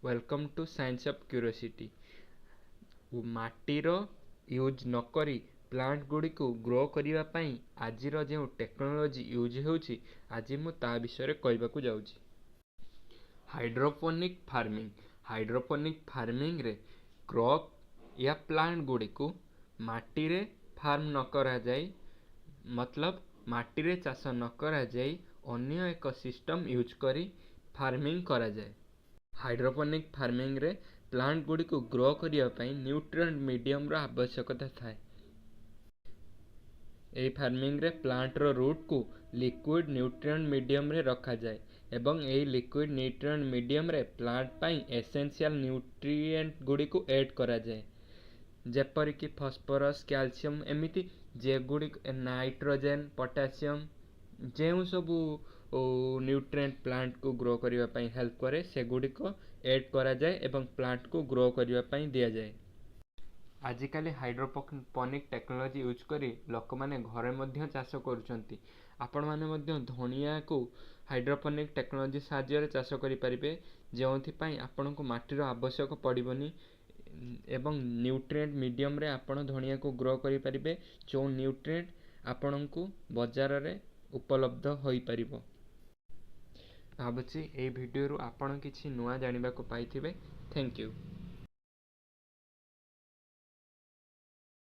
Welcome to Science of Curiosity. ମାଟିର use ନକରି plant ଗୁଡ଼ିକୁ ଗ୍ରୋ କରିବା ପାଇଁ ଆଜିର ଯେଉଁ ଟେକ୍ନୋଲୋଜି ୟୁଜ୍ ହେଉଛି, ଆଜି ମୁଁ ତା ବିଷୟରେ କହିବାକୁ ଯାଉଛି। Hydroponic farming. ହାଇଡ୍ରୋପୋନିକ୍ ଫାର୍ମିଂରେ କ୍ରପ୍ ୟା ପ୍ଲାଣ୍ଟ ଗୁଡ଼ିକୁ ମାଟିରେ ଫାର୍ମ ନ କରାଯାଇ, ମତଲବ ମାଟିରେ ଚାଷ ନ କରାଯାଇ ଅନ୍ୟ ଏକ ସିଷ୍ଟମ୍ ୟୁଜ୍ କରି ଫାର୍ମିଂ କରାଯାଏ। ହାଇଡ୍ରୋପୋନିକ୍ ଫାର୍ମିଂରେ ପ୍ଲାଣ୍ଟ ଗୁଡ଼ିକୁ ଗ୍ରୋ କରିବା ପାଇଁ ନ୍ୟୁଟ୍ରିଏଣ୍ଟ ମିଡ଼ିୟମର ଆବଶ୍ୟକତା ଥାଏ। ଏହି ଫାର୍ମିଂରେ ପ୍ଲାଣ୍ଟର ରୁଟ୍କୁ ଲିକ୍ୱିଡ଼ ନ୍ୟୁଟ୍ରିଏଣ୍ଟ ମିଡ଼ିୟମରେ ରଖାଯାଏ ଏବଂ ଏହି ଲିକ୍ୱିଡ଼ ନ୍ୟୁଟ୍ରିଏଣ୍ଟ ମିଡ଼ିୟମରେ ପ୍ଲାଣ୍ଟ ପାଇଁ ଏସେନ୍ସିଆଲ ନ୍ୟୁଟ୍ରିଏଣ୍ଟ ଗୁଡ଼ିକୁ ଏଡ୍ କରାଯାଏ, ଯେପରିକି ଫସ୍ଫରସ୍, କ୍ୟାଲସିୟମ, ଏମିତି ଯେଗୁଡ଼ିକ ନାଇଟ୍ରୋଜେନ୍, ପଟାସିୟମ, ଯେଉଁ ସବୁ ନ୍ୟୁଟ୍ରିଏଣ୍ଟ ପ୍ଲାଣ୍ଟକୁ ଗ୍ରୋ କରିବା ପାଇଁ ହେଲ୍ପ କରେ, ସେଗୁଡ଼ିକ ଏଡ୍ କରାଯାଏ ଏବଂ ପ୍ଲାଣ୍ଟକୁ ଗ୍ରୋ କରିବା ପାଇଁ ଦିଆଯାଏ। ଆଜିକାଲି ହାଇଡ୍ରୋପୋନିକ୍ ଟେକ୍ନୋଲୋଜି ୟୁଜ୍ କରି ଲୋକମାନେ ଘରେ ମଧ୍ୟ ଚାଷ କରୁଛନ୍ତି। ଆପଣମାନେ ମଧ୍ୟ ଧଣିଆକୁ ହାଇଡ୍ରୋପୋନିକ୍ ଟେକ୍ନୋଲୋଜି ସାହାଯ୍ୟରେ ଚାଷ କରିପାରିବେ, ଯେଉଁଥିପାଇଁ ଆପଣଙ୍କୁ ମାଟିର ଆବଶ୍ୟକ ପଡ଼ିବନି ଏବଂ ନ୍ୟୁଟ୍ରିଏଣ୍ଟ ମିଡ଼ିୟମରେ ଆପଣ ଧଣିଆକୁ ଗ୍ରୋ କରିପାରିବେ, ଯେଉଁ ନ୍ୟୁଟ୍ରିଏଣ୍ଟ ଆପଣଙ୍କୁ ବଜାରରେ ଉପଲବ୍ଧ ହୋଇପାରିବ। ଭାବୁଛି ଏଇ ଭିଡ଼ିଓରୁ ଆପଣ କିଛି ନୂଆ ଜାଣିବାକୁ ପାଇଥିବେ। Thank you.